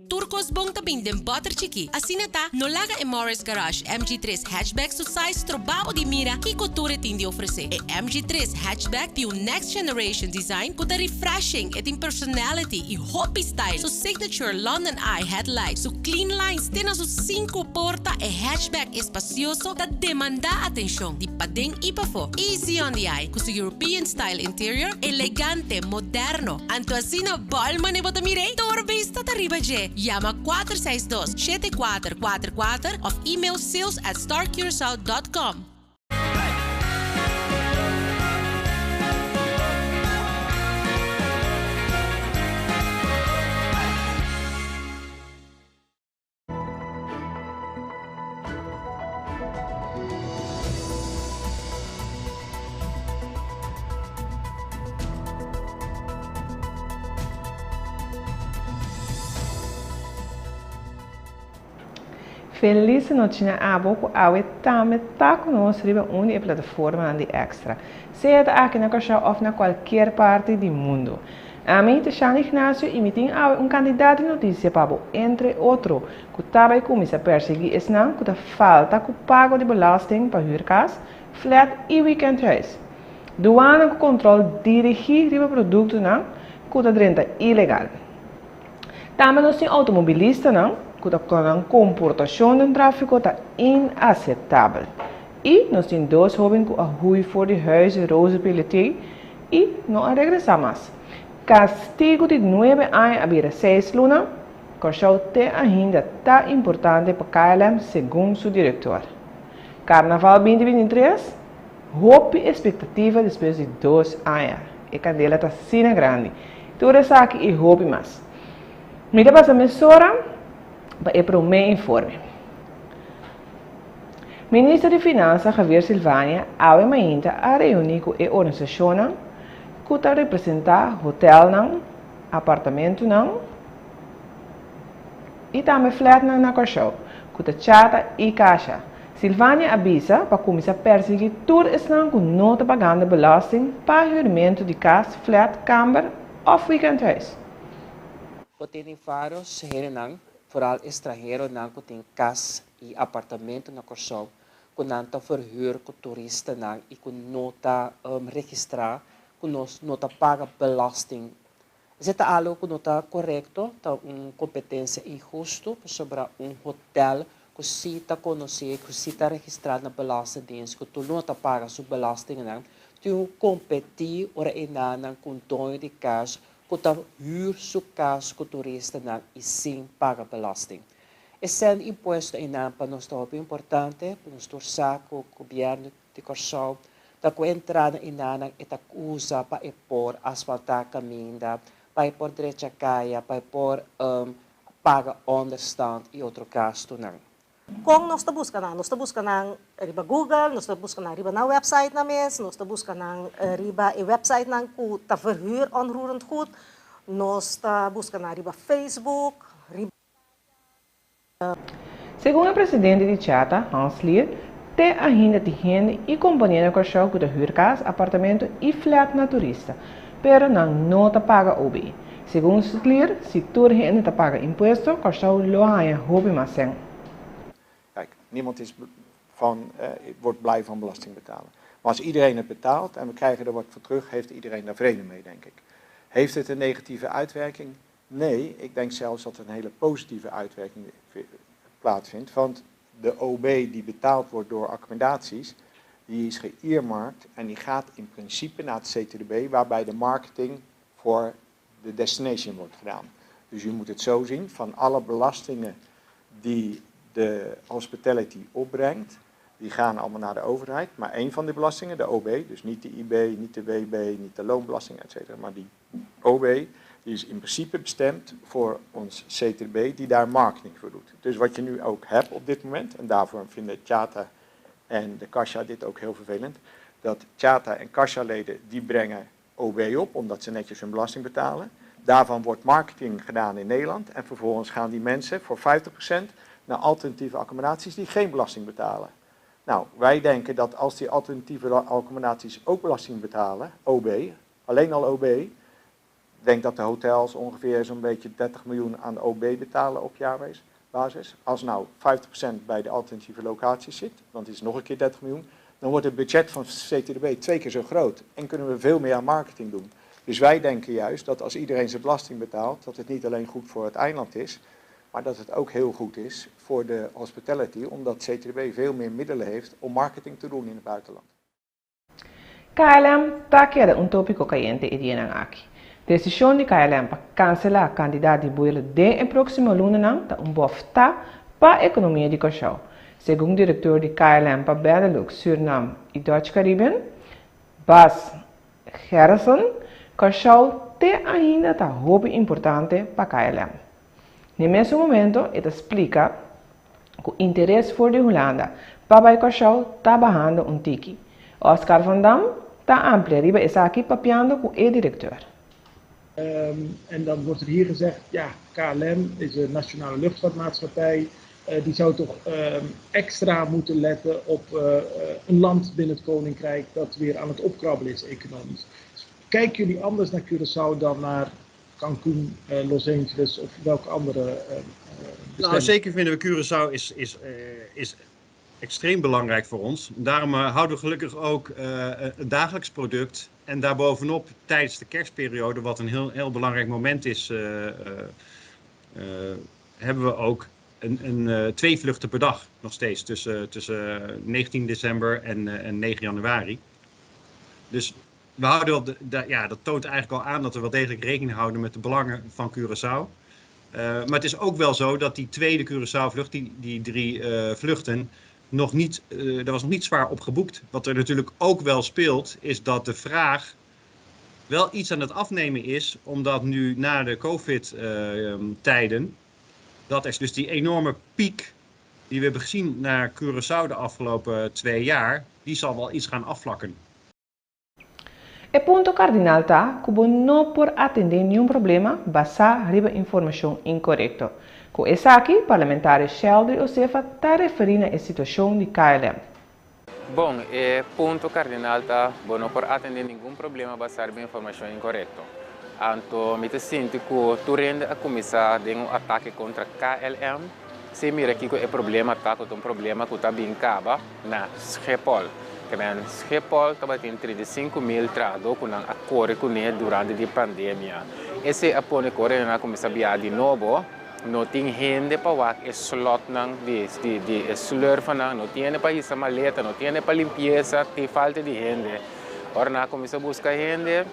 Tur kos bon ta bin den bòter chikí. Asina ta, no laga e Morris Garage MG tres Hatchback su size stroba bo di mira kiko tur e tin di ofresé. E MG tres Hatchback tin un next generation design ku ta refreshing, e tin personality i hopi style. Su signature London Eye headlight, su clean lines te na su sinku porta, e hatchback espacioso ta demandá atenshon di paden i pafó. Easy on the eye ku su European style interior, elegante, moderno. Anto asina bòl mane bo ta mir'é? Tur bista ta riba dje. Yama 462 7444 òf email sales at starcuracao dot com. Felis nochi na abo ku awe tambe ta ku nos riba un di e plataformanan di Extra, sea ta aki na Kòrsou òf na kualkier parti di mundu. Ami ta Shana Ignacio i mi tin awe un kantidat di notisia pa bo, entre otro, ku ta bai kuminsá persiguí esnan ku ta falta ku pago di belasting pa hür kas, flat i wikèndhuis. Duana ku kòntròl dirigí riba produktonan ku ta drenta ilegal. Tambe nos tin outomobilistanan ku ta ku nan komportashon den tráfiko ta inaseptabel. I nos tin dos hóben ku a hui for di huis Rose Pelletier i no a regresá mas. Kastigu di nuebe aña a bira seis luna. Kòrsou te ainda ta importante pa KLM segun su direktor. Karnaval binti 23, Hopi espektativa despues di dos aña. E kandela ta asina grandi. Tur esaki i hopi mas. Mi ta pasa mesora pa e promé informe. Minister di Finansa Javier Silvania awe mainta a reuní ku e organisashonnan ku ta representá hotelnan, apartamentunan i tambe flatnan na Kòrsou, ku ta chata i kasha. Silvania a bisa pa kuminsá persiguí tur esnan ku no ta pagando belasting pa hürmentu di kas, flat, kamber òf wikèndhuis. Bo tene vários hendenan, foral estranheronan ku tin kas i apartamento na Kòrsou ku nan ta verhuur ku turistanan i ku no ta registrá ku nos no ta paga belasting. Esei ta algu ku no ta korekto, ta un kompetensia inhustu pasobra un hotel ku si ta konosí, ku si ta registrá na Belastingdienst, ku tur no ta paga su belastingnan, tin ku kompetí ora e nannan ku un doño di kas ku ta hür su kas ku turistanan i sin paga belasting. E sèn impuesto einan pa nos ta hopi importante, pa nos tur sa ku gobièrnu di Kòrsou ta ku entrada einanan e ta usa pa e por asfaltá kaminda, pa e por drecha kaya, pa e por paga ònderstand i otro gastunan. Kon nos ta buska nan? Nos ta buska nan riba Google, nos ta buska nan riba nan websitenan mes, nos ta buska nan riba e websitenan ku ta verhuur onroerend goed, nos ta buska nan riba Facebook, riba. Segun e presidente di Chata, Hans Lier, te ainda tin hende i kompania na Kòrsou ku ta hür kas, apartamento i flat na turista, pero nan no ta paga OB. Segun Lier, si tur hende ta paga impuesto, Kòrsou lo haña hopi mas sèn. Kijk, niemand is van, wordt blij van belasting betalen. Maar als iedereen het betaalt en we krijgen er wat voor terug, heeft iedereen daar vrede mee, denk ik. Heeft het een negatieve uitwerking? Nee, ik denk zelfs dat er een hele positieve uitwerking plaatsvindt. Want de OB die betaald wordt door accommodaties, die is geëarmarkt en die gaat in principe naar het CTDB, waarbij de marketing voor de destination wordt gedaan. Dus je moet het zo zien, van alle belastingen die de hospitality opbrengt, die gaan allemaal naar de overheid. Maar één van die belastingen, de OB, dus niet de IB, niet de WB, niet de loonbelasting, et cetera, maar die OB, die is in principe bestemd voor ons CTB, die daar marketing voor doet. Dus wat je nu ook hebt op dit moment, en daarvoor vinden Chata en de Kasha dit ook heel vervelend, dat Chata en Kasha-leden die brengen OB op, omdat ze netjes hun belasting betalen. Daarvan wordt marketing gedaan in Nederland en vervolgens gaan die mensen voor 50% naar alternatieve accommodaties die geen belasting betalen. Nou, wij denken dat als die alternatieve accommodaties ook belasting betalen, OB, alleen al OB, Ik denk dat de hotels ongeveer zo'n beetje 30 miljoen aan de OB betalen op jaarbasis. Als nou 50% bij de alternatieve locaties zit, want het is nog een keer 30 miljoen, dan wordt het budget van CTDB twee keer zo groot en kunnen we veel meer aan marketing doen. Dus wij denken juist dat als iedereen zijn belasting betaalt, dat het niet alleen goed voor het eiland is, maar dat het ook heel goed is voor de hospitality, omdat CTDB veel meer middelen heeft om marketing te doen in het buitenland. KLM ta keda un tópiko kayente e dianan aki. Desishon di KLM pa kanselá kantidat di buelo den e próksimo lunanan ta un bòftá pa ekonomia di Kòrsou. Segun direktor di KLM pa Benelux, Suriname i Dutch Caribbean, Bas Gerritsen, Kòrsou te ainda ta hopi importante pa KLM. Na mesun momento, e ta splika ku interes for di Hulanda pa bai Kòrsou ta bahando un tiki. Oscar van Dam ta amplia riba esaki papiando ku e direktor. En dan wordt er hier gezegd, ja, KLM is een nationale luchtvaartmaatschappij. Die zou toch extra moeten letten op een land binnen het Koninkrijk dat weer aan het opkrabbelen is economisch. Dus kijken jullie anders naar Curaçao dan naar Cancún, Los Angeles of welke andere Nou, zeker vinden we Curaçao is extreem belangrijk voor ons. Daarom houden we gelukkig ook een dagelijks product. En daarbovenop tijdens de kerstperiode, wat een heel, heel belangrijk moment is, hebben we ook twee vluchten per dag nog steeds tussen 19 december en 9 januari. Dus we houden wel ja, dat toont eigenlijk al aan dat we wel degelijk rekening houden met de belangen van Curaçao. Maar het is ook wel zo dat die tweede Curaçao-vlucht, die drie vluchten, nog niet, daar was nog niet zwaar op geboekt. Wat er natuurlijk ook wel speelt, is dat de vraag wel iets aan het afnemen is, omdat nu na de COVID-tijden, dat is dus die enorme piek die we hebben gezien naar Curaçao de afgelopen 2 jaar, die zal wel iets gaan afvlakken. E punto kardinal ta ku bo no por atendé ningun problema basá riba informashon inkorekto. Ku esaki, parlamentario Sheldry Osefa ta referí na e situashon di KLM. Bon, e punto kardinal ta, bo no por atendé ningun problema basá riba informashon inkorekto. Anto, mi ta sinti ku tur hende a kuminsá den un atake kontra KLM, sin mira ku e problema ta, ku un problema ku ta bin kaba na Schiphol. Ke men Schiphol tabatin 35 mil trahadó ku nan a kore kuné durante di pandemia. Esei a pone ku ora nan kuminsá biaha di nobo, no tin hende pa wak e slot nan di slurf nan, no tin pa hisa maleta, no tin pa limpiesa, tin falta di hende. Ora nan kuminsá buska hende,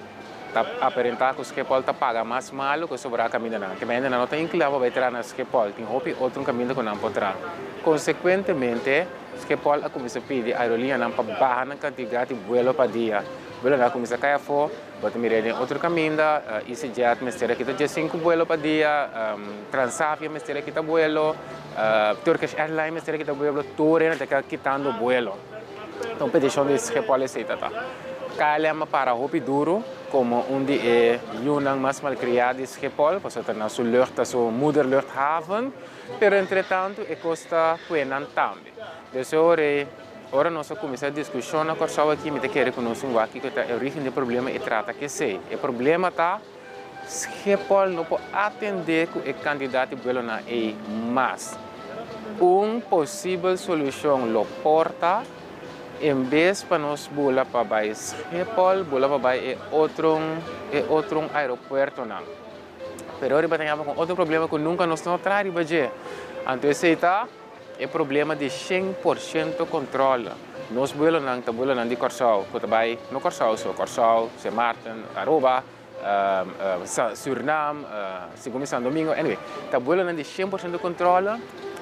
ta aparentá ku Schiphol ta paga mas malu ku sobrá kaminda nan. Ke men no ta inkliná pa traha na Schiphol, tin hopi otro kaminda ku nan por traha. Konsekuentemente, Schiphol a kuminsá pidi aerolínea nan pa baha na kantidat di vuelo pa dia. Vuelo nan a kuminsá kai afó, bo ta mira den otro kaminda, EasyJet mester a kita 5 vuelo pa dia, Transavia mester a kita vuelo, Turkish Airlines mester a kita vuelo, tur hende ta kitando vuelo. Anto, petishon di Schiphol esei ta. KLM para hopi duru komo un di e yunan mas malkriá di Schiphol, pasobra ta na su lucht, su moederluchthaven, pero entre tantu e kos ta kue nan tambe. Dus ora nos a kuminsá diskushon na Kòrsou aki, mi ta kere ku nos wak kiko ta e orígen di problema i trata ku esei. E problema ta Schiphol no por atendé ku e kantidat di vuelo nan ei mas. Un posibel solushon lo por ta, en bes pa nos bula pa bai Schiphol, bula pa bai e otro aeropuerto nan. Pero awor tin ku otro problema ku nunka nos no a trata riba dje. Anto esei ta e problema di 100% kontrol. Nos vuelo nan ta vuelo nan di Kòrsou, ku ta bai no Kòrsou, so Kòrsou, Sint Maarten, Aruba, Suriname, segun San Domingo, anyway, ta vuelo nan di 100% kontrol.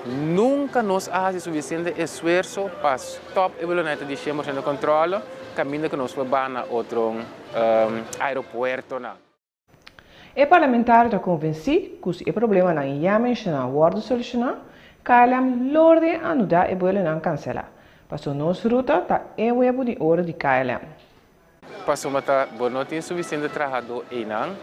Nunka nos a hasi sufisiente esfuerso pa stòp e vuelo nan di 100% kontrol, kaminda ku nos por na otro aeropuerto nan. E parlamentario ta konvensí ku si e problema nan ya menshoná wòrdu solushoná, KLM lo reanudá e vuelo nan kanselá. Paso nos ruta ta e webu di oro di KLM. Paso mata bo no tin sufisiente trahadó einan.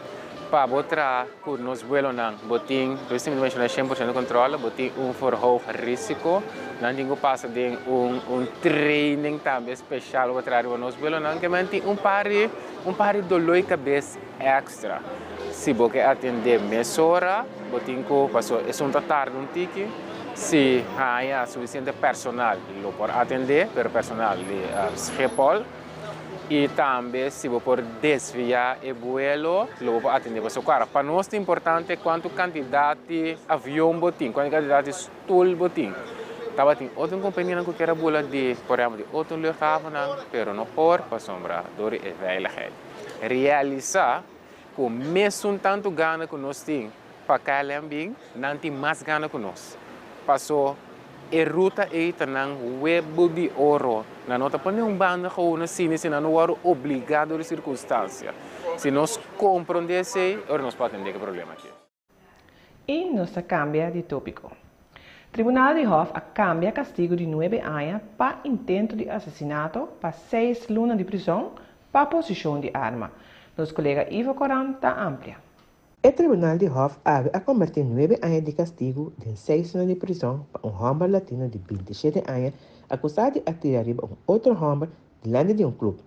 Pa bo traha ku nos buelonan bo tin, dus mi ta menshoná 100% kontrole, bo tin un verhoogd risico. Nan tin ku pasa den un training tambe speshal pa traha riba nos buelonan. Ke men tin un par di doló di kabes èkstra. Si bo ke atendé mesora, bo tin ku paso esun ta tarda un tiki. Si haña sufisiente personal lo por atendé, pero personal di Schiphol. I tambe si bo por desviá e vuelo, lo bo por atendé. Pasobra klaro, pa nos ta importante kuantu kantidat di avion bo tin, kuantu kantidat di stul bo tin. Tabatin otro kompanianan ku kier a bula di, por ehèmpel, di otro luchthavennan, pero no por pasobra dor di e veiligheid. Realisá ku mesun tantu gana ku nos tin pa KLM bin, nan tin mas gana ku nos. Paso e ruta ei ta nan webu di oro. Nan no ta pone un banda gewoon asina, si nan no wòrdu obligá dor di sirkunstansia. Si nos komprondé esei, ora nos por atendé ku e problema aki. I nos ta kambia di tópiko. Tribunal di Hof a kambia kastigu di 9 aña pa intento di asesinato pa 6 luna di prizòn pa poseshon di arma. Nos kolega Ivo Coran ta amplia. E tribunal di Hof a konvertí 9 aña di kastigu den 6 luna di prizòn pa un hòmber latino di 27 aña akusá di a tira riba un otro hòmber dilanti di un klup.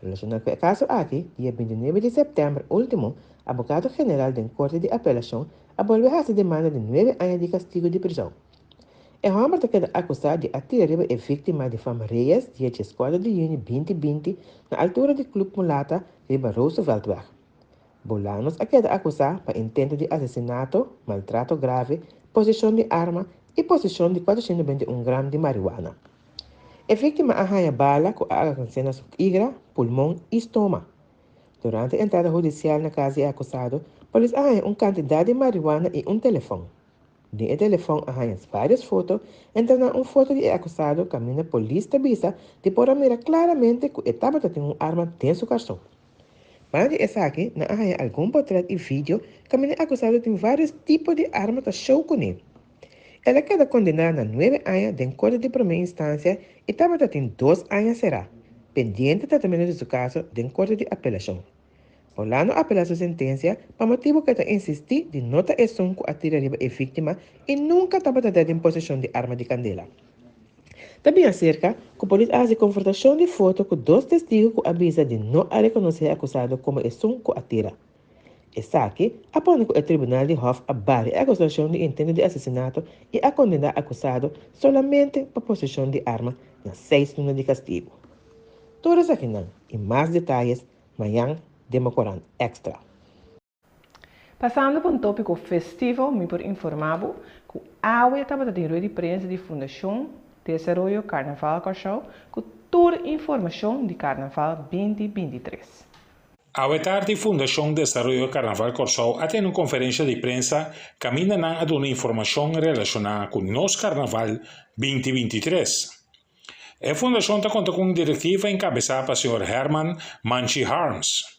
Relashoná ku e kaso aki, dia 29 di sèptèmber último, abogado general di Korte di Apelashon a bolbe hasi demanda di 9 aña di kastigu di prizòn. E hòmber ta keda akusá di a tira riba e víktima di fama Reyes dia 14 di yüni 2020 na altura di Club Mulata riba Rooseveltweg. Bolanos a keda akusá pa intento di asesinato, maltrato grave, poseshon di arma i poseshon di 421 gram di marihuana. E víktima a haña bala ku a alkansá na su igra, pulmon i stoma. Durante e entrada hudisial na kas di akusado, polis a haña un kantidat di marihuana i un telefòn. Den e telefòn a haña vários foto, entre nan un foto di akusado kaminda polis ta bisa di por a mira klaramente ku e tabatin un arma den su karson. Banda di esaki, nan a haña algun portrèt i video kaminda akusado tin vários tipo di arma ta show kuné. El a keda kondená na 9 aña den korte di promé instansia i tabatin 2 aña será, pendiente tratamentu di su kaso den korte di apelashon. Polano a apelá su sentensia pa motibu ku e ta insistí di no ta esun ku a tira riba e víktima i nunka tabata den poseshon di arma di kandela. Tambe aserka ku polis a hasi konfrontashon di foto ku dos testigu ku a bisa di no a rekonosé e akusado komo esun ku a tira. Esaki a pone ku e tribunal di Hof a bari e akusashon di intento di asesinato i a kondená akusado solamente pa poseshon di arma na 6 luna di kastigu. Tur esakinan i mas detaye mañan den korant Extra. Pasando pa un tópiko festivo, mi por informá ku awe tabata rueda di prensa di Fundashon Desaroyo Karnaval Kòrsou ku tur informashon di Karnaval 2023. Awe tardi Fundashon Desaroyo Karnaval Kòrsou a tene un konferensia di prensa kaminda nan a duna informashon relashoná ku nos Karnaval 2023. E fundashon ta konta ku un direktiva enkabesá pa señor Herman Manchi Harms.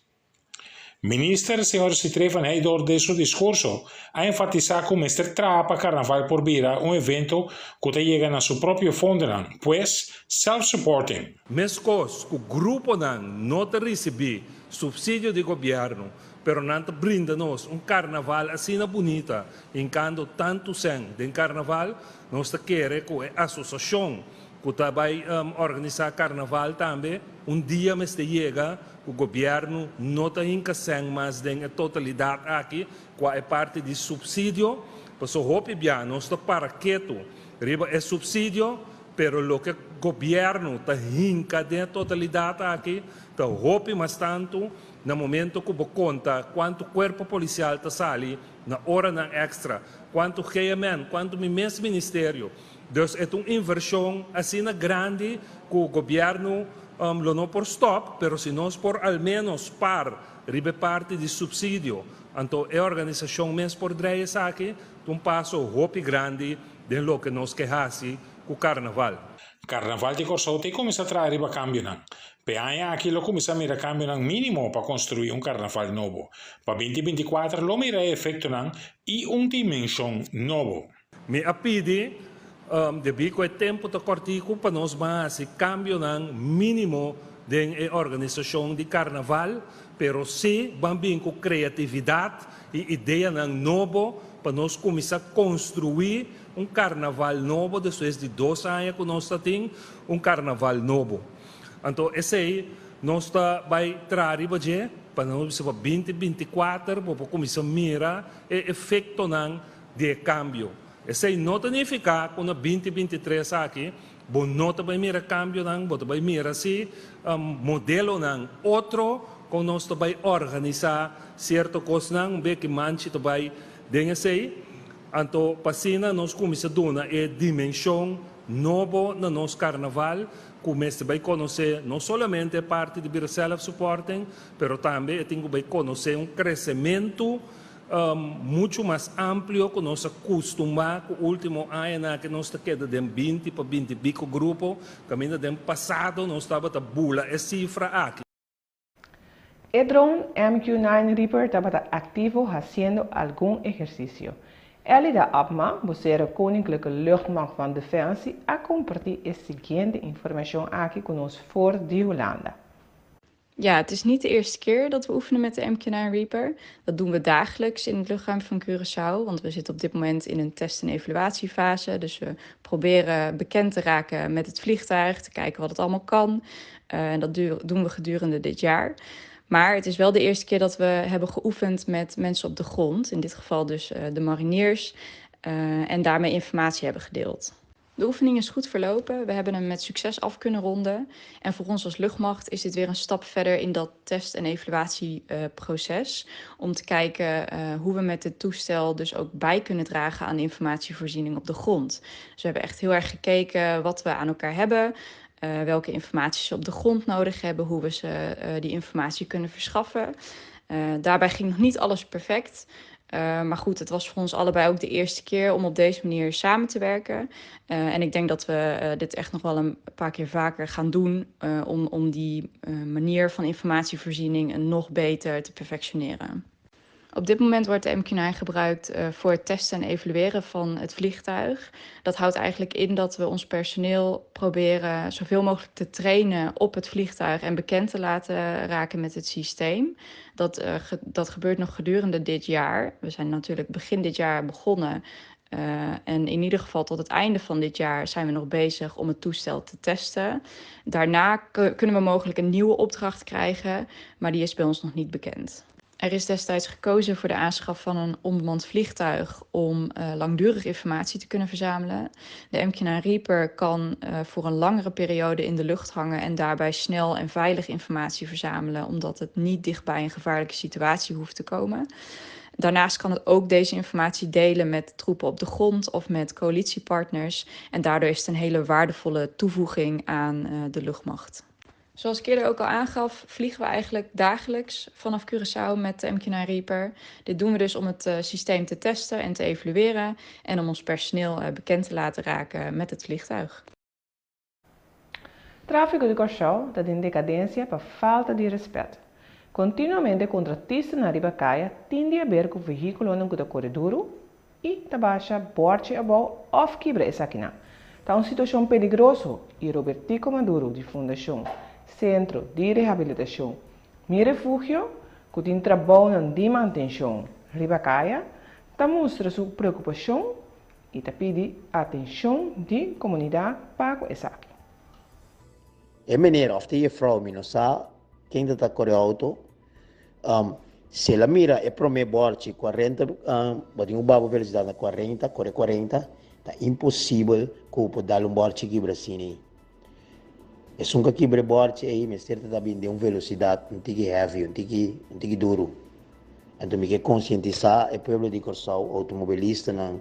Minister señor Sithree van Heydoorn den su diskurso a enfatisá ku mester traha pa Karnaval por bira un evento ku ta yega na su propio fondonan, pues self-supporting. Meskos ku gruponan no ta risibí supsidio di gobièrnu, pero nan ta brinda nos un karnaval asina bunita, hinkando tantu sèn den karnaval, nos ta kere ku e asosiashon ku ta bai organisá karnaval tambe, un dia mester yega ku gobièrnu no ta hinka sèn mas den e totalidat aki, kua e parti di supsidio, pasobra hopi bia nos ta para ketu riba e supsidio, pero loke gobièrnu ta hinka den e totalidat aki, ta hopi mas tantu na momento ku bo konta kuantu kuerpo polisial ta sali na oranan èkstra, kuantu GMN, kuantu mi mes ministerio. Dus e ta un invershon asina grandi ku gobièrnu lo no por stòp, pero si nos por al menos par riba e parti di supsidio, anto e organisashon mes por drei esaki, un paso hopi grandi den loke nos ke hasi ku karnaval. Karnaval di Kòrsou ta kuminsá traha riba kambionan. P'e aña aki lo kuminsá mira kambionan mínimo pa konstruí un karnaval nobo. Pa 2024 lo mira efektonan i un dimenshon nobo. Mi a pidi debí ku e tempu ta kòrtiku pa nos hasi kambionan mínimo. den e organisashon di karnaval, pero sí ban bin ku kreatividat i ideanan nobo pa nos kuminsá konstruí un karnaval nobo despues di dos aña ku nos ta tin un karnaval nobo. Anto esei nos ta bai traha riba dje pa nos bisa pa binti 24 bo por kuminsá mira e efektonan di e kambio. Esei no ta nifiká ku na 2023 aki bo no ta bai mira kambionan, bo ta bai mira sí modelonan otro kon nos ta bai organisá sierto kosnan, un beki manchi ta bai den esei. Anto pa asina nos kuminsá duna e dimenshon nobo na nos karnaval ku mester bai konosé no solamente e parti di bira self-supporting, pero tambe e tin ku bai konosé un kresementu muchu mas amplio ku nos a kustumá ku último añanan aki nos ta keda den 20 pa 20 i piko grupo, kaminda den pasado nos tabata bula e sifra aki. E drone MQ-9 Reaper tabata aktivo hasiendo algun ehersisio. Elida Abma, bosero Koninklijke Luchtmacht van Defensie, a kompartí e siguiente informashon aki ku nos for di Hulanda. Ja, het is niet de eerste keer dat we oefenen met de MQ-9 Reaper. Dat doen we dagelijks in het luchtruim van Curaçao, want we zitten op dit moment in een test- en evaluatiefase. Dus we proberen bekend te raken met het vliegtuig, te kijken wat het allemaal kan. En dat doen we gedurende dit jaar. Maar het is wel de eerste keer dat we hebben geoefend met mensen op de grond. In dit geval dus de mariniers. En daarmee informatie hebben gedeeld. De oefening is goed verlopen. We hebben hem met succes af kunnen ronden. En voor ons als luchtmacht is dit weer een stap verder in dat test- en evaluatieproces. Om te kijken hoe we met dit toestel dus ook bij kunnen dragen aan de informatievoorziening op de grond. Dus we hebben echt heel erg gekeken wat we aan elkaar hebben. Welke informatie ze op de grond nodig hebben, hoe we ze die informatie kunnen verschaffen. Daarbij ging nog niet alles perfect. Maar goed, het was voor ons allebei ook de eerste keer om op deze manier samen te werken. En ik denk dat we dit echt nog wel een paar keer vaker gaan doen om die manier van informatievoorziening nog beter te perfectioneren. Op dit moment wordt de MQ-9 gebruikt voor het testen en evalueren van het vliegtuig. Dat houdt eigenlijk in dat we ons personeel proberen zoveel mogelijk te trainen op het vliegtuig en bekend te laten raken met het systeem. Dat gebeurt nog gedurende dit jaar. We zijn natuurlijk begin dit jaar begonnen. En in ieder geval tot het einde van dit jaar zijn we nog bezig om het toestel te testen. Daarna kunnen we mogelijk een nieuwe opdracht krijgen, maar die is bij ons nog niet bekend. Er is destijds gekozen voor de aanschaf van een onbemand vliegtuig om langdurig informatie te kunnen verzamelen. De MQ-9 Reaper kan voor een langere periode in de lucht hangen en daarbij snel en veilig informatie verzamelen, omdat het niet dichtbij een gevaarlijke situatie hoeft te komen. Daarnaast kan het ook deze informatie delen met troepen op de grond of met coalitiepartners. En daardoor is het een hele waardevolle toevoeging aan de luchtmacht. Zoals ik eerder ook al aangaf, vliegen we eigenlijk dagelijks vanaf Curaçao met de MQ-9 Reaper. Dit doen we dus om het systeem te testen en te evalueren en om ons personeel bekend te laten raken met het vliegtuig. Tráfiko di Kòrsou ta den dekadensia pa falta di rèspèt. Kontinuamente kontratistanan riba kaya tin di haber ku vehíkulonan ku ta kore duru i ta basha bòrchi abou òf kibra esakinan. Ta un situashon peligroso i Robertico Maduro di Fundashon Sentro di Rehabilitashon Mi Refugio, ku tin trabounan di mantenshon riba kaya, ta mustra su preokupashon i ta pidi atenshon di komunidat pa ku esaki. E meneer of e juffrouw, mi no sa ken ta ta kore outo, si el a mira e promé bòrchi 40, bo tin ku baha bo velosidat na 40, kore 40, ta imposibel ku bo por dal un bòrchi kibra asina ei. Esun ku a kibra e bòrchi ei mester ta ta bin den un velosidat un tiki heavy, un tiki un tiki duru. Anto mi ke konsientisá e pueblo di Kòrsou, outomobilistanan,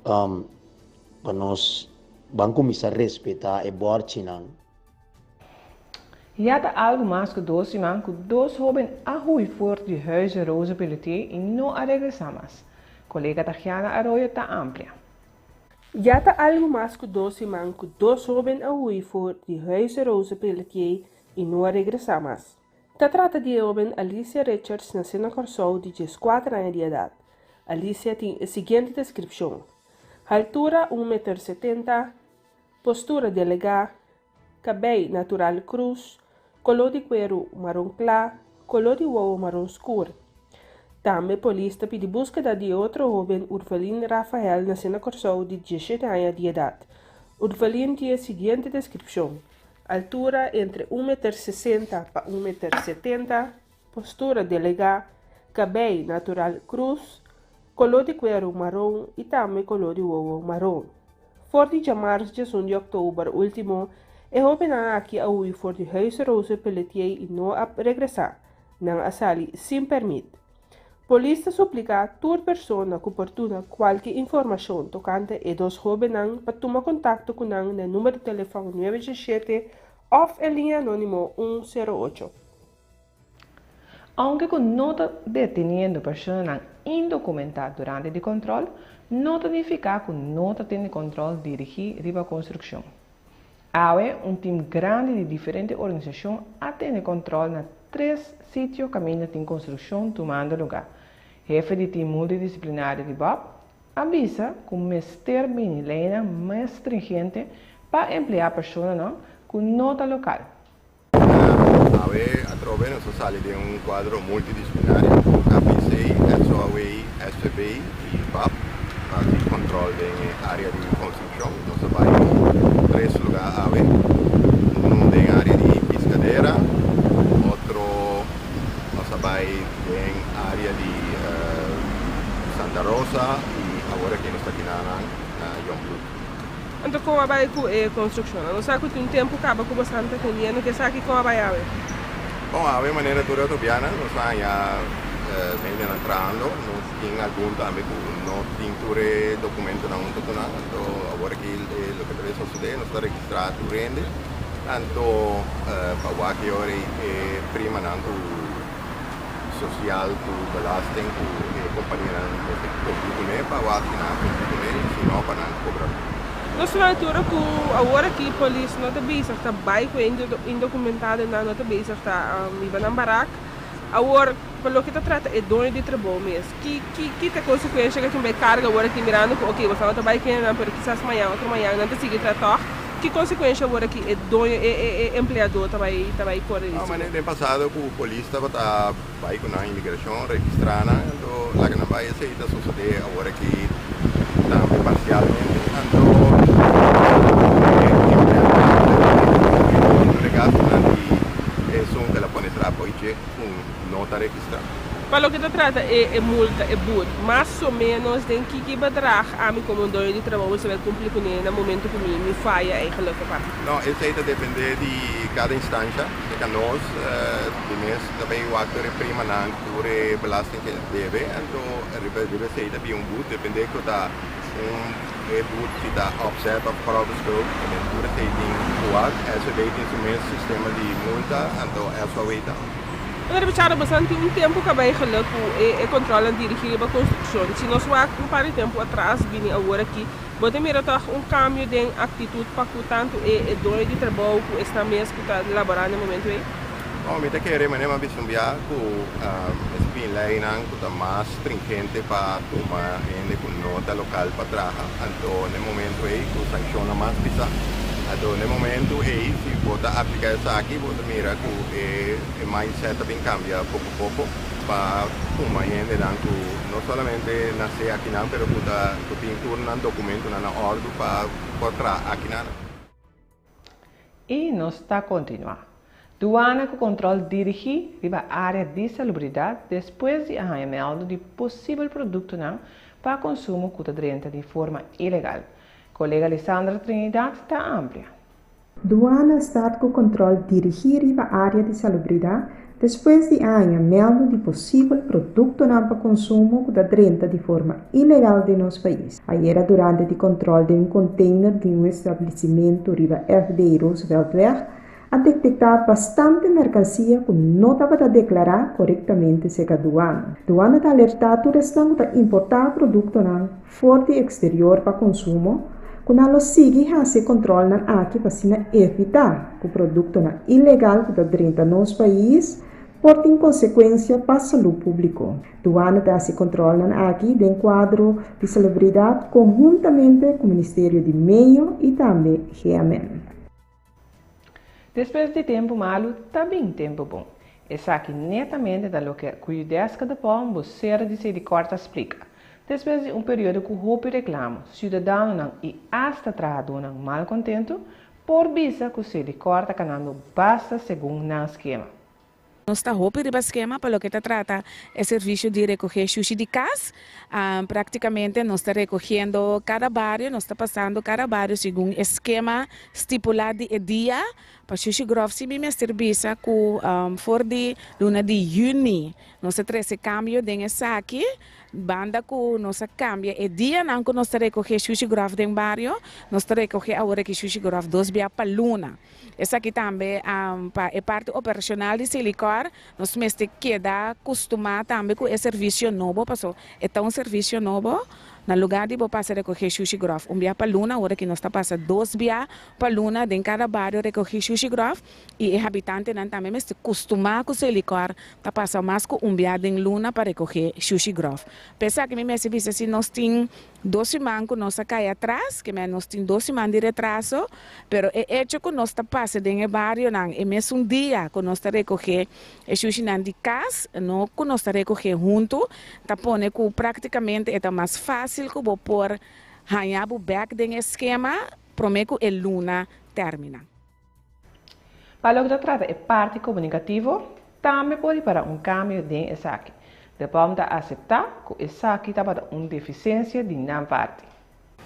pa nos ban kuminsá respetá e bòrchinan. Ya ta algu mas ku dos siman ku dos hóben a hui for di Huize Rosa Pelletier i no a regresá mas. Kolega Tagiana Arroyo ta amplia. Ya ta algu mas ku dos siman ku dos hóben a hui for di Huize Rosa Pelletier i no a regresá mas. Ta trata di e hóben Alicia Richards nasé na Kòrsou di 14 aña di edat. Alicia tin e siguiente deskripshon, Haltura un meter 70, postura delegá, kabei natural krus, koló di kueru maron kla, koló di wowo maron skur. Tambe polis ta pidi búskeda di e otro hóben Urvelin Rafael nasé na Kòrsou di diesshete aña di edat. Urvelin tin e siguiente deskripshon, altura entre un meter sesenta pa un meter setenta, postura delegá, kabei natural krus, koló di kueru maron i tambe koló di wowo maron. For di djamars djesun di òktober último, e hóbennan aki a hui for di Huis Rose Pelletier i no a regresá. Nan a sali sin pèrmit. Polis ta supliká tur persona ku por duna kualke informashon tokante e dos hóbennan pa tuma kontakto ku nan na number di telefòn nuebe diesshete òf e liña anónimo un sero ocho. Aunke ku no ta deteniendo personanan indokumentá durante di kòntròl, no ta nifiká ku no ta tene kòntròl dirigí riba konstrukshon. Awe un tim grandi di diferente organisashon a tene kòntròl na tres sitio kaminda tin konstrukshon tumando lugá. Hefe di tim multidisiplinario di bòb a bisa ku mester bini leinan mas stringente pa empleá personanan ku no ta lokal. Awe atrobe nos a sali den un kuadro multidisiplinario ku KPC, SOAW, SVB i bap pa hasi kòntròl den e área di konstrukshon. Nos a bai tres lugá awe, unu den área di Piskadera, otro nos a bai den área di Santa Rosa i awor aki nos ta kinanan na Jongbloed. Anto kon a bai ku e konstrukshonnan? Nos sa ku tin un tempu kaba ku bosan ta tendiendo ku esaki, kon a bai awe? Bon, awe manera tur otro bianan nos a haña hendenan trahando. Nos tin algun tambe ku no tin tur e dokumentonan hunto ku nan. Anto awor aki loke ta bay sosode, nos ta registrá tur hende. Anto pa wak e ora ei e primanan ku sosial ku belasting ku e kompanianan mester kumpli kuné pa wak si nan a kumpli kuné i si no pa nan kobra. Nos ta altura ku awor aki polis no ta bezig ta bai ku e indokumentadonan no ta bezig ta biba nan barak. Awor pa loke ta trata e doño di trabou mes ki ki ki ta e konsekuensha ku e tin bai karga awor aki mirando ku oke boso no ta bai kende nan pero kisas mañan otro mañan nan ta sigui tra tòg. Ki konsekuensha awor aki e doño, e e e empleadó ta bai ta bai kore No, risiko? manera den pasado ku polis tabata bai ku nan imigrashon registrá nan anto laga nan bai esei ta sosodé awor aki tambe parsialmente anto e empleadó ta bai tur e gastunan di esun ku el a pone trapo i dje ku no ta registrá. Pa loke ta trata e e multa, e boet, mas o menos den kiki bedrag ami komo un doño di trabou mester bai kumpli kuné na momento ku mi mi faya eigenlijk e parti? No, esei ta dependé di kada instansha. Serka nos di mes ta bai wak tur e primanan, tur e belasting ku e debe, anto riba riba esei ta bin un boet, dependé ku ta un e boet si ta opzet òf grove schuld, tur esei tin ku wak. SVB tin su mes sistema di multa, anto SOW tambe. Meneer Bichara, boso tin un tempu kaba eigenlijk ku e e kontrolnan dirigí riba konstrukshon. Si nos wak un par di tempu atras bini awor aki, bo ta mira tòg un kambio den aktitut pa ku tantu e e doño di trabou ku esnan mes ku ta laborá na e momentu ei? Bon, mi ta kere manera mi a bisa un bia ku mester bin leinan ku ta mas stringente pa tuma hende ku no ta lokal pa traha. Anto na e momentu ei ku sankshonnan mas pisá. Anto na e momentu ei si bo ta apliká esaki bo ta mira ku e e mindset ta bin kambia poko poko pa tuma hendenan ku no solamente nase akinan pero ku ta ku tin tur nan dokumentonan na òrdu pa por traha akinan. I nos ta kontinuá. Duana ku kontròl dirigí riba área di salubridat despues di a haña mèldu di posibel produktonan pa konsumo ku ta drenta di forma ilegal. Kolega Lisandra Trinidad ta amplia. Duana a start ku kontròl dirigí riba área di salubridat despues di a haña mèldu di posibel produktonan pa konsumo ku ta drenta di forma ilegal den nos pais. Ayera durante di kontròl den un konteiner di un establisimentu riba FD Rooseveltweg a detektá bastante merkansia ku no tabata deklará korektamente serka duana. Duana ta alertá tur esnan ku ta importá produktonan for di eksterior pa konsumo ku nan lo sigui hasi e kontròlnan aki pa asina evitá ku produktonan ilegal ku ta drenta nos pais por tin konsekuensia pa salú públiko. Duana ta hasi kontròlnan aki den kuadro di salubridat konhuntamente ku Ministerio di Medio i tambe GMN. Despues di tempu malu ta bin tempu bon. Esaki netamente ta loke ku Judeska de Palm, bosero di Selikor ta splika. Despues di un periodo ku hopi reklamo, siudadanonan i asta trahadónan malkontentu por bisa ku Selikor ta kanando basta segun nan skema. Nos ta hopi riba skema pa loke ta trata e servisio di rekohé shushi di kas. Praktikamente nos ta rekohiendo kada bario, nos ta pasando kada bario segun e skema stipulá di e dia. Pa shushi gròf si mi mester bisa ku for di luna di yüni nos a trese kambio den esaki. Banda ku nos a kambia e dianan ku nos ta rekohé shushi gròf den bario, nos ta rekohé awor aki shushi gròf dos bia pa luna. Esaki tambe pa e parti operashonal di Selikor, nos mester keda kustumá tambe ku e servisio nobo, paso e ta un servisio nobo. Na lugá di bo pasa rekohé shushi gròf un bia pa luna, ora ki nos ta pasa dos bia pa luna den kada bario rekohé shushi gròf i e habitantenan tambe mester kustumá ku Selikor ta pasa mas ku un bia den luna pa rekohé shushi gròf. Pa esaki mi mester bisa si nos tin Dos siman ku nos a kai atras, ke men nos tin dos siman di retraso, pero e echo ku nos ta pasa den e barionan e mesun dia ku nos ta rekohé e shushinan di kas, no ku nos ta rekohé huntu, ta pone ku praktikamente e ta mas fásil ku bo por haña bo bèk den e skema promé ku e luna tèrminá. Pa loke ta trata e parti komunikativo, tambe por ripará un kambio den esaki. De Palm ta aseptá ku esaki tabata un defisiensia di nan parti.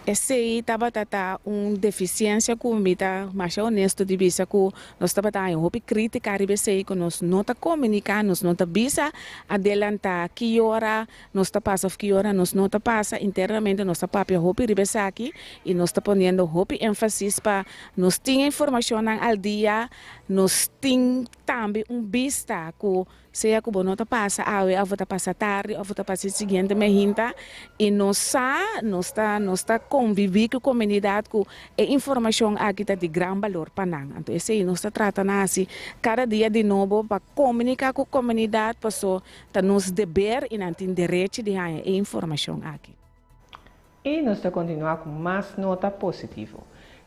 Esei tabata ta un defisiensia ku mi ta masha honesto di bisa ku nos tabata haña hopi krítika riba esei ku nos no ta komuniká, nos no ta bisa adelantá ki ora nos ta pasa òf ki ora nos no ta pasa. Internamente nos ta papia hopi riba esaki i nos ta poniendo hopi énfasis pa Nos tin e informashonnan al dia, nos tin tambe un bista ku sea ku bo no ta pasa awe òf bo ta pasa tardi òf bo ta pasa e siguiente mehinta i nos sa, nos ta nos ta konviví ku komunidat ku e informashon aki ta di gran balor pa nan. Anto esei nos ta trata na hasi kada dia di nobo pa komuniká ku komunidat paso ta nos deber i nan tin derechi di haña e informashon aki. I nos ta kontinuá ku mas nota positivo.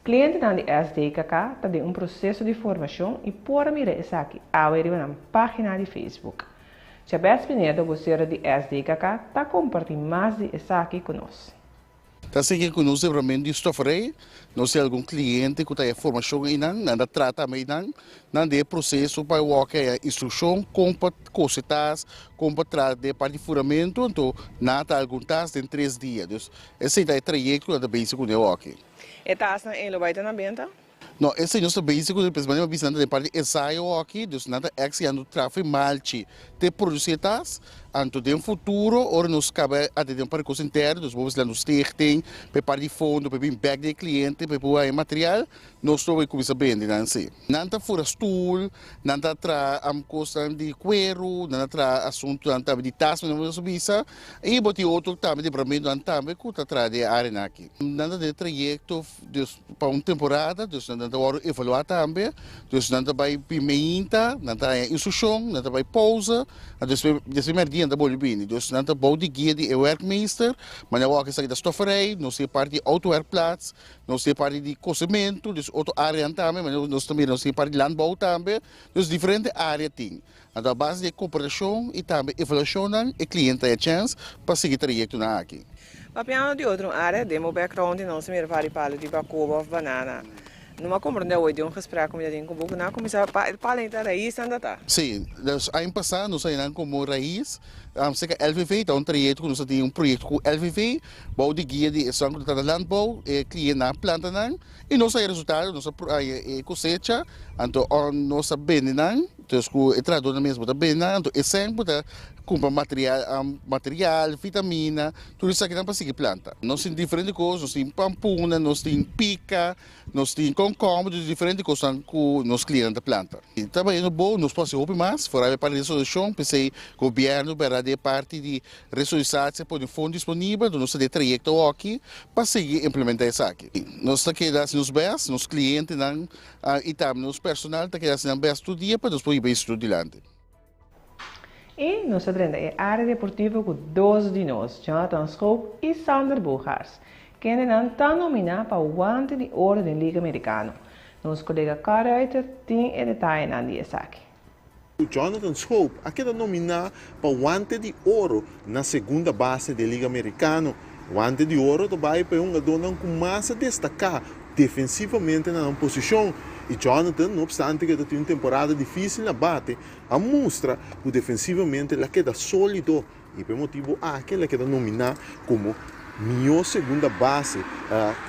Klientenan di SDKK ta den un proseso di formashon i por a mira esaki awe riba nan página di Facebook. Chabeth Pinedo, bosero di SDKK, ta kompartí mas di esaki ku nos. Ta sigui ku nos departamento di stofferij, nos tin algun kliente ku ta e formashon einan, nan ta trata meinan, nan den e proseso pa wòrdu haya instrukshon kon pa kose tas, kon pa traha den e parti di furamento, anto nan a traha algun tas den tres dia. Dus esei ta e trayekto ku nan ta bezig kuné awor. E tasnan ei lo bai ta na benta? No, esei nos ta bezig kuné, pues manera mi a bisa nan ta den parti di ensayo awor, dus nan ta èks yendo traha for e malchi te produsí e tas. Anto den futuro ora nos kaba atendé un par di kos interno, dus bo mester lanta un stichting pa e parti di fondo pa e bin bèk den e kliente pa e por haña material, Nos lo bay cuminsa bende nan si. Nan ta fura stoel, nan ta traha cosnan di cuero, nan ta traha asuntonan tambe di tas manera nos a bisa, y bo tin otro tambe departamentonan tambe cu ta traha den e areanan aki. Nan ta den e trayecto dus pa un temporada, dus nan ta wordo evalua tambe, dus nan ta bay primeinta, nan ta haña instruccion, nan ta bay pausa, despues despues merdia nan ta bolbe bini. Dus nan ta bou di guia di e werkmeester, manera awor esaki ta stofferij, nos tin e parti di autowerkplaats, Nos tin e parti di kosementu, dus otro áreanan tambe, ma nos ta mira nos tin e parti di landbouw tambe, dus diferente área tin. Anto a base di e komparashon i tambe evaluashonnan e kliente ta haña chèns pa sigui trayektonan aki. Papiando di otro área, den bo background nos ta mira vari palu di bakoba òf banana. No m'a komprendé awor den un gesprek ku mi ta tin ku bo ku nan a kuminsá pa e palu ta raisnan ta ta. Sí, dus aña pasá nos a haña nan komo rais, serka LVV ta un trayekto ku nos a tin un proyekto ku LVV, Bou di guia di esnan ku ta trata landbou, e klientenan a planta nan i nos a haña resultado, nos a haña e kosecha, anto nos a bende nan, dus ku e trahadónan mes bo ta bende nan, anto esei bo ta kumpra material, material, vitamina, tur esakinan pa sigui planta. Nos tin diferente kos, nos tin pampuna, nos tin pika, Nos tin konkomber di diferente kosnan ku nos klientenan ta planta. Ta bayendo bon, nos por hasi hopi mas, foral e parti di resolushon, p'esei gobièrnu bèrdat di e parti di resolisatie a pone fondo disponibel, enton nos ta den e trayekto awoki pa sigui implementá esaki. Nos ta keda hasi nos bèst, nos klientenan i tambe nos personal ta keda hasi nan bèst tur dia pa nos por hiba e instituto dilanti. I nos ta drenta e área deportivo ku dos di nos, Jonathan Schoop i Sander Bogaerts, kendenan ta nominá pa Guante di Oro den Liga Merikano. Nos kolega Carl Ruiter tin e detayenan di esaki. Jonathan Schoop a keda nominá pa Wante di Oro na segunda base den Liga Amerikano. Wante di Oro ta bai pa e hungadónan ku mas a destaká defensivamente na nan posishon i Jonathan, no opstante ku e ta tin un temporada difísil na bate, a mustra ku defensivamente el a keda sólido i pa e motibu aki el a keda nominá komo mihó segunda base,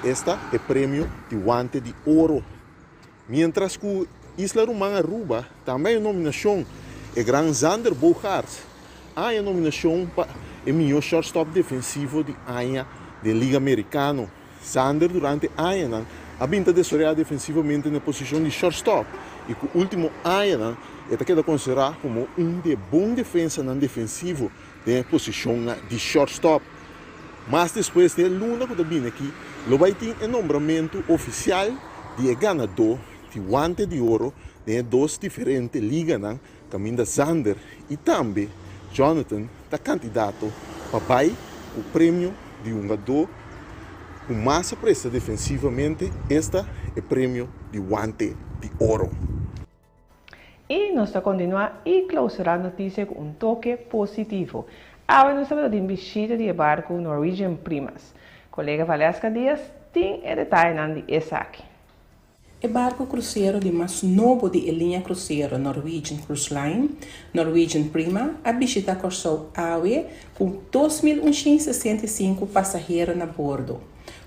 esta e premio di Wante di Oro. Miéntras ku isla ruman Aruba tambe haña nominashon, e gran Xander Bogaerts a haña nominashon pa e mihó shortstop defensivo di aña den Liga Amerikano. Xander durante añanan a bin ta desaroyá defensivamente na e posishon di shortstop i ku último añanan e ta keda konsiderá komo un di e bon defensanan defensivo den e posishon di shortstop. Mas despues di e luna ku ta bini aki lo bai tin e nombramentu ofisial di e ganadó di Wante di Oro den e dos diferente liganan kaminda Xander i tambe Jonathan ta kandidato pa bai ku premio di hungadó ku mas a presta defensivamente, esta e premio di Wante di Oro. I nos ta kontinuá i klousurá notisia ku un toke positivo. Awe nos tabata tin bishita di e barku Norwegian Primas. Kolega Valeska Diaz tin e detayenan di esaki. E barku krusero di mas nobo di e liña krusero Norwegian Cruise Line, Norwegian Prima, a bishita Kòrsou awe ku 2165 pasahero na bordo.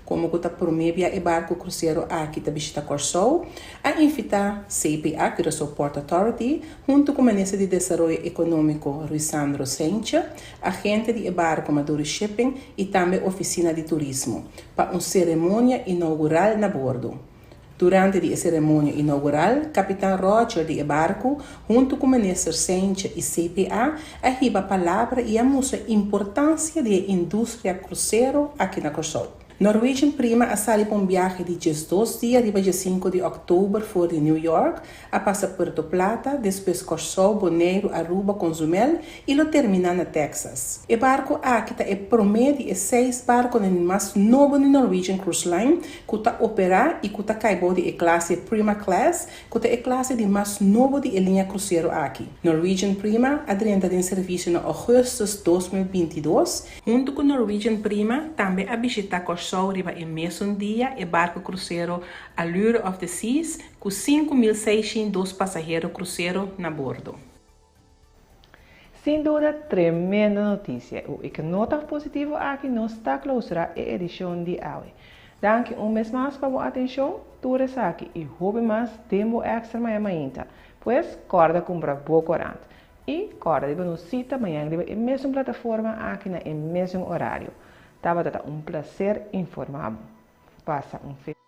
Komo ku ta promé bia e barku krusero aki ta bishita Kòrsou, a invitá CPA, Curaçao Port Authority, huntu ku Minister di Desaroyo Ekonómiko Ruisandro Cijntje, agente di e barku Maduro Shipping i tambe Ofisina di Turismo, pa un seremonia inougural na bordo. Durante di e seremonia inougural, Kapitan Roger di e barku, huntu ku Minister Cijntje i CPA, a hiba palabra i a mustra importansia di e industria krusero aki na Kòrsou. Norwegian Prima a sali pa un biahe di 12 dia riba 15 di òktober for di New York, a pasa Puerto Plata, despues Kòrsou, Boneiru, Aruba, Cozumel i lo terminá na Texas. E barku aki ta e promé di e seis barkunan di mas nobo di Norwegian Cruise Line ku ta operá i ku ta kai bou di e klase Prima Class, ku ta e klase di mas nobo di e liña krusero aki. Norwegian Prima a drenta den servisio na ougùstùs 2022. Huntu ku Norwegian Prima tambe a bishitá Kòrsou riba e mesun dia e barku krusero Allure of the Seas ku 5602 pasahero krusero na bordo. Sin duda tremendo notisia i ku nota positivo aki nos ta klousurá e edishon di awe. Danki un bes mas pa bo atenshon, tur esaki i hopi mas den bo Extra mañan mainta. Pues kòrda kumpra bo korant. I kòrda riba nos sita mañan riba e mesun plataforma aki na e mesun orario. Tabata ta un plaser informá bo. Pasa un.